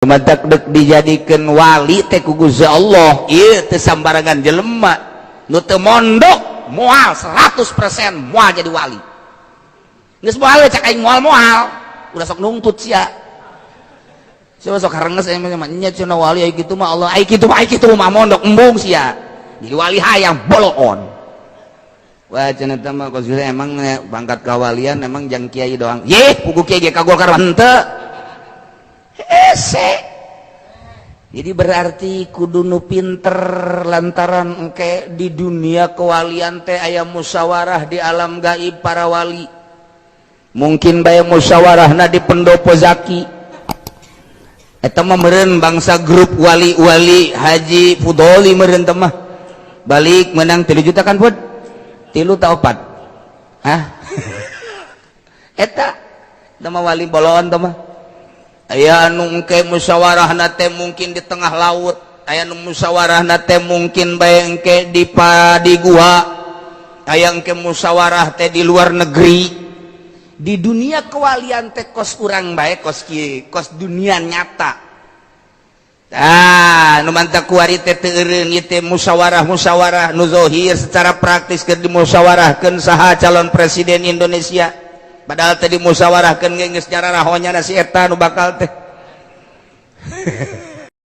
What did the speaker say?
Matak dek dijadikeun wali teh ku Gusti Allah ieu teu sambarangan jelema. Nu teu mondok moal 100% moal jadi wali. Geus moal, cak aing moal moal. Udah sok nungtut sia. Sia sok harenges aya mah nya cenah wali ai kitu mah Allah, ai kitu mah, ai kitu mah mondok embung sia. Jadi wali hayang boloon. Wah, cenah teh mah kos emang pangkat kawalian emang jang kiai doang. Ye, pugu kiai ge ka Golkar henteu. Hese. Jadi berarti kudu nu pinter, lantaran engke di dunia kewalian teh aya musyawarah di alam gaib para wali. Mungkin bae musyawarahna di pendopo Zaki. Eta mah meureun bangsa grup wali-wali Haji Fudoli meureun teh mah. Balik menang 3 juta kan, Pud? Tilu ta opat? Hah? Eta eta mah wali boloon teh mah. Aya anu engke musyawarahna teh mungkin di tengah laut, aya nu musyawarahna teh mungkin bae engke di gua, aya engke musyawarah teh di luar negeri. Di dunia kewalian teh kos urang bae, kos kieu, kos dunia nyata. Ah, nu mantak kuari teh teu eureun ieu teh musyawarah-musyawarah nu zahir secara praktis keur dimusyawarahkeun saha calon presiden Indonesia. Padahal tadi musyawarahkeun ge geus jararahonya na si eta nu bakal teh.